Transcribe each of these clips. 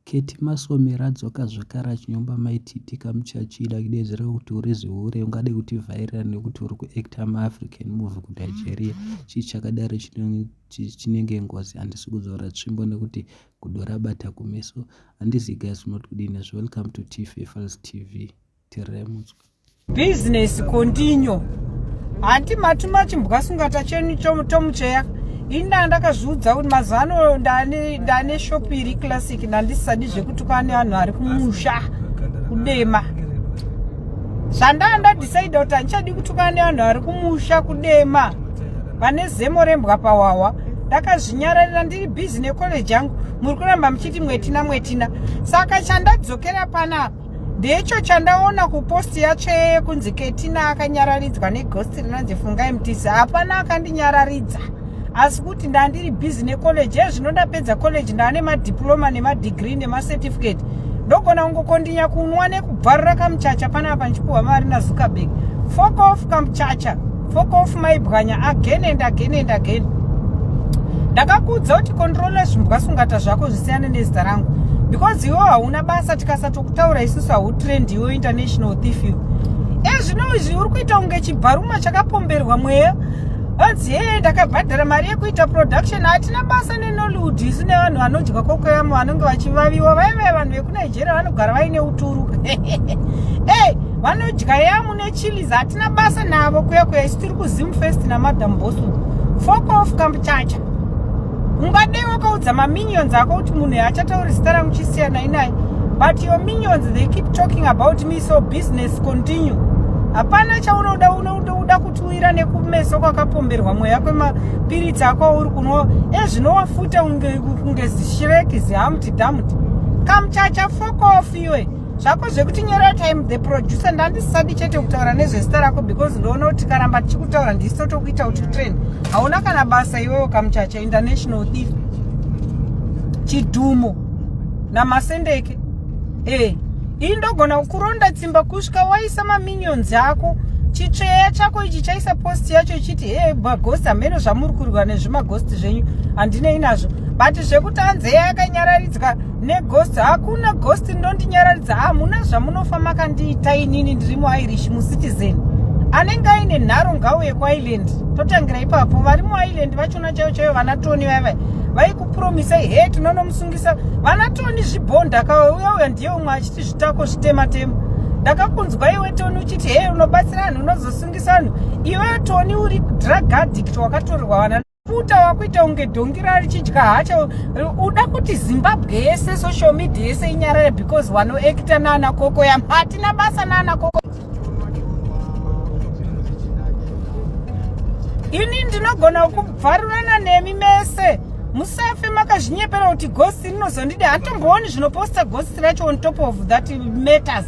Ketty Masomera adzoka zvakare achinyomba Mai Titi kamuchachida achideedzera kuti uri zihure ungade kutivhairira nekuti uri kuactor maAfrican movie kuNigeria chii chakadaro chinenge ngozi handisi kudzora tsvimbo nekuti gudo rabata kumeso handizi guys unoti kudini nazvo welcome to TFA Files TV tererai mutswa Business continue. Hanti matuma chimbwasungata chenyu tomucheya. Ini ndandakazviudza kuti mazuva ano ndane ndane shop iri classic ndandisadi zvekutuka nevanhu vari kumusha kudema. Zvandaa ndadecide kuti handichadi kutuka nevanhu vari kumusha kudema vane zemo rembwa pahwahwa. Ndakazvinyararira ndiri busy necollege yangu muri kuramba muchiti mwetina mwetina. Saka chandadzokera panapa Ndecho chandaona kupost yatsveye yekunzi Ketina akanyararidzwa neghost rinonzi Fungai Mutisi. Hapana akandinyararidza asi kuti ndandiri busy necollege ezvino ndapedza college ndaane madiploma nemadegree nemacertificate ndogona kungokondinya kunwa nekubvarura kamuchacha panapa ndichipuhwa mari nazuckerberg fok off kamuchacha fok off maibwanya again and again and again ndakakuudza kuti controla zvimbwasungata zvako zvisiyane nezita rangu because iwe hauna basa tikasatokutaura isusu hautrend iwe international thief iwe ezvino izvi uri kuita kunge chibharuma chakapomberwa mweya anzi hee ndakabhadhara mari yekuita production hatina basa nenollywood isu nevanhu vanodya kokoyamo vanenge vachivaviwa vaive vanhu vekunigeria vanogara vaine uturu e vanodya yamu nechilies hatina basa navo kuya kuya isu tiri kuzimfest namadam bosu fok off kamchacha ungadei wakaudza maminions ako kuti munhu achatauri zita rangu chisiyanai naye but your minions they keep talking about me so business continue hapana chaunoda unoda kutiwira nekumeso kwakapomberwa mweya kwemapiritsi ako auri kunwa ezvino wafuta kunge zishireki zihamti dhamuti kamuchacha fokof iwe zvako zvekuti nyora time the producer ndandisadi chete kutaura nezvezita rako because ndoona kuti tikaramba tichikutaura ndisi totokuita kuti trend hauna kana basa iwewo kamuchacha international thief chidhumo namasendeke e eh, ini ndogona kukuronda tsimba kusvika waisa maminions ako chitsveya chako ichi chaisa post yacho ichiti he magost hameno zvamuri kurwa nezvimagost zvenyu handinei nazvo but zvekuti anzeye akanyararidzwa neghost hakuna ghost ndondinyararidza hamuna zvamunofa makandiita inini ndiri muirish mucitizen anenge aine nharo ngauye kuireland totangira ipapo vari muireland vachona chaivo chaivo vana toni vaiva vaikupromisai he tinonomusungisa vana toni zvibhonda kauya uya ndiye umwe achiti zvitako zvitema tema ndakakunzwa iwe toni uchiti he unobatsira vanhu unozosungisa vanhu iwe toni uri drug addict wakatorerwa vana Futa wakuita kunge dhongi rarichidya hacho uda kuti Zimbabwe yese social media yese inyarare because wanoekita nana koko yam hatina basa nana koko ini ndinogona kubvarurana nemi mese musafe makazvinyepera kuti ghost rinozondida handitombooni zvinoposta ghost racho on top of that matters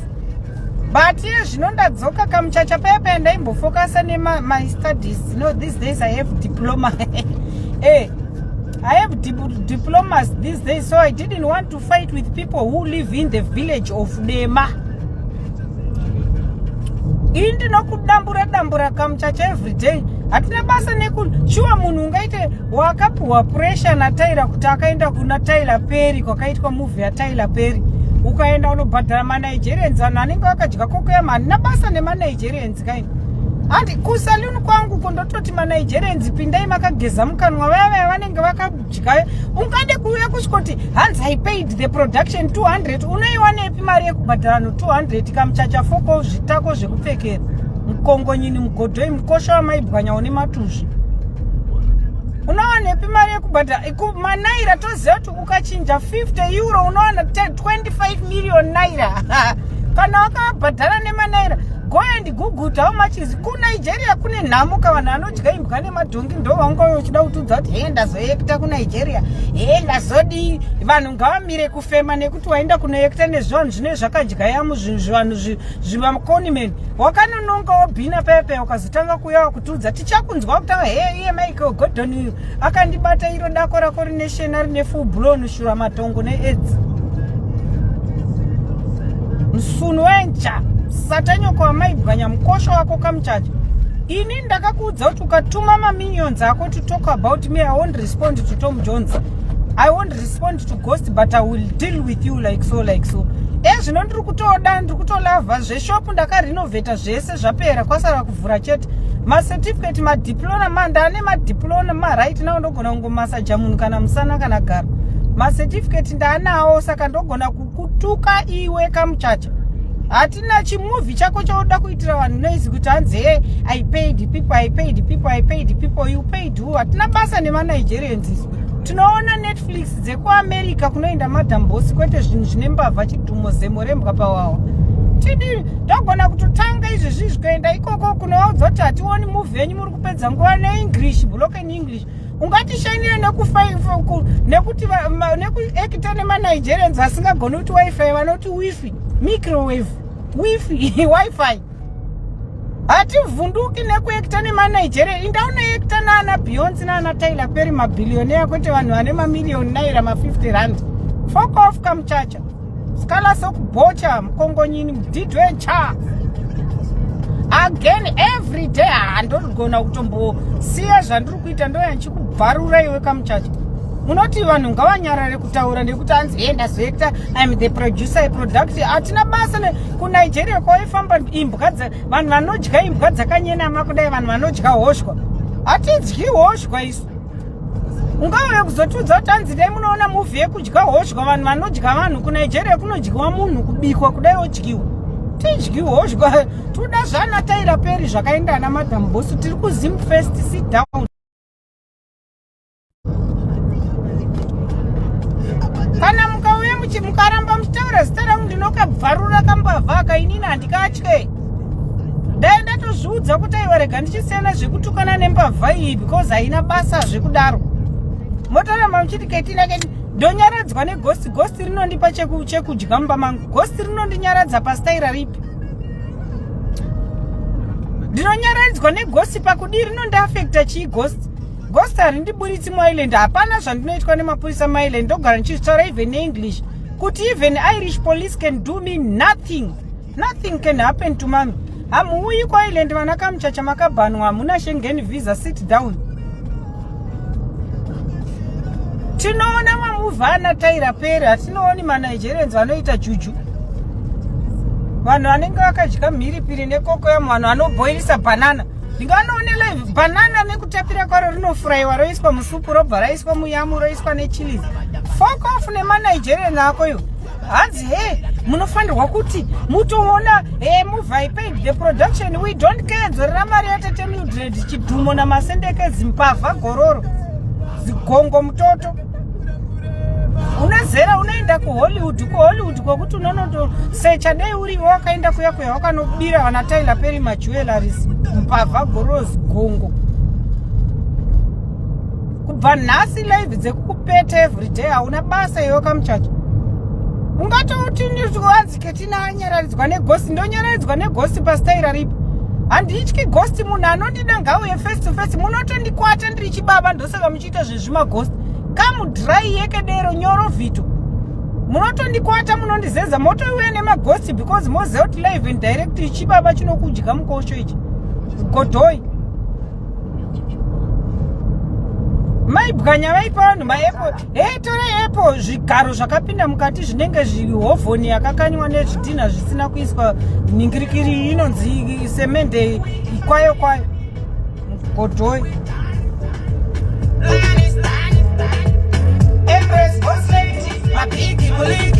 but iye zvino ndadzoka kamuchacha paya paya ndaimbofokasa nema studies you know these days i have diploma eh i have dip diplomas these days so i didn't want to fight with people who live in the village of dema ini ndinokudambura dambura kamuchacha every day hatina basa neku shuwa munhu ungaite wakapuhwa pressure nataira kuti akaenda kuna Tyler Perry kwakaitwa movie yaTyler Perry ukaenda unobhadhara manigerians vanhu anenge vakadya kokoyama handina basa nemanigerians kaini handi kusaluni kwangu kundototi manigerians pindai makageza mukanwa vaya vaya vanenge vakadya ungade kuuya kusvikoti hanzi i paid the production 200 unoiwanepi mari yekubhadhara no 200 kamuchacha foko zvitako zvekupfekera mukongonyini mugodhoi mukosha wamaibwanya une matuzvi unowanepi mari yekubhadhara manaira toziva kuti ukachinja 50 euro unowana 25 million naira kana wakabhadhara nemanaira go and google how much is kunigeria kune nhamo ka vanhu vanodya imbwa nemadhongi ndo vanga uchida kutiudza kuti hee ndazoekta kunigeria hee ndazodii vanhu ngavamire kufema nekuti waenda kunoekta nezvivanhu zvine zvakadya yamu zvivanhu zvivakonimeni wakanonongawo bhina paya paya ukazotanga kuuya wakutiudza tichakunzwa kutanga he iye michael gordon uyu akandibata iro dako rako rine shena rine full blown shura matongo neaids musunu wenja satanyoko wamaibwanya mukosho wako kamuchacha ini ndakakuudza kuti ukatuma maminions ako to talk about me i won't respond to tom jones I won't respond to ghost but I will deal with you like so like so. Ezvino ndiri kutoda ndiri kutolavha zveshopu ndakarenovheta zvese zvapera kwasara kuvhura chete. Macertificate madiploma ma ndane madiploma ma right now ndogona kungomasaja munhu kana musana kana garo. Macertificate ndaanawo saka ndogona kukutuka iwe kamuchacha. Hatina chimovie chako chauda kuitira vanhu noise kuti hanzi hey, I paid people, I paid people, I paid people, you paid who? Hatina basa nemaNigerians isu. Tinoona Netflix dzekuAmerica kunoenda Madam Boss kwete zvinhu zvine mbavha chidhumo zemo rembwa pawawa. Tidi togona kutotanga izvezvi zvikuenda ikoko kunovaudza kuti hationi movie yenyu muri kupedza nguva neEnglish, broken English. Ungatishainire nekuti nekuekita nemaNigerians vasingagoni kuti wifi vanoti wifi, microwave, wifi, wifi. Hativhunduki nekuekita nemaNigeria. Inda unoekita naana Beyonce naana Tyler Perry mabhilioneya kwete vanhu vane mamiliyoni naira ma50 rand. Fuck off kamuchacha. Skala sokubocha mukongonyini mudhidwe cha. Again every day handogona kutombosiya zvandiri kuita ndoya ndichikubvarura iwe kamuchacha. Unoti vanhu ngavanyarare kutaura nekuti hanzi hey, ndazoekta I'm the producer product. Hatina basa kuNigeria kwaifamba imbwa vanhu vanodya imbwa dzakanyenama kudai vanhu vanodya hoshwa. Hatidyi hoshwa isu. Ungauye kuzotiudza kuti hanzi dai munoona movie yekudya hoshwa vanhu vanodya vanhu kuNigeria kunodyiwa munhu kubikwa kudai odyiwa. Tidyi hoshwa toda zvana Tyler Perry zvakaenda ana Madam Boss tiri kuZim first sit down. Kana mukauya mukaramba muchitaura zita rangu ndinokabvarura kambavha aka inini handikatye. Dai ndatozviudza kuti aiwa rega ndichisiyana zvekutukana nembavha iyi because haina basa zvekudaro. Motoramba muchiti ketina keti ndonyaradzwa neghost ghost rinondipa chekudya mumba mangu ghost rinondinyaradza pastaira ripi ndinonyaradzwa neghost pakudii rinondiafekta chii ghost ghost harindiburitsi muIreland hapana zvandinoitwa nemapurisa muIreland ndogara ndichizvitaura even neEnglish kuti even Irish police can do me nothing nothing can happen to mami hamuuyi kuIreland vana kamuchacha makabhanwa hamuna Schengen visa sit down tinoona mamovie ana Tyler Perry hatinooni maNigerians vanoita juju vanhu vanenge vakadya mhiripiri nekokoyam vanhu vanobhoirisa banana ndinganoone live banana nekutapira kwaro rinofurayiwa roiswa musupu robva raiswa muyamu roiswa nechilies fuck off nemaNigerian ako iwo hanzi he munofanirwa kuti mutoona he movie I paid the production we don't care dzorera mari yatete Mildred chidhumo namasendeke zimbavha gororo zigongo mutoto unezera unoenda kuHollywood kuHollywood kwekuti unonotosecha dei uriwe wakaenda kuya kuya wakanobira vana Tyler Perry majewelries mbavha gororo zigongo kubva nhasi live dzekukupeta everyday hauna basa iwe kamuchacha ungatoti wanzi ketina anyararidzwa neghost ndonyararidzwa neghost pastaira ripi handityi ghost munhu anondida ngauye face to face munotondikwata ndiri chibaba ndosaka muchiita zvezvimaghost kamudrai yekedero nyoro vhito munotondikwata munondizeza motouya nemaghost because moziva kuti live and direct chibaba chinokudya mukosho ichi godhoi maibwanya vaipa vanhu maepo hei torai epo zvigaro zvakapinda mukati zvinenge zvihovhoni yakakanywa nezvidhinha zvisina kuiswa nhingirikiri inonzi semende kwayo kwayo godhoi Empress Boss Lady, mabigi muligi.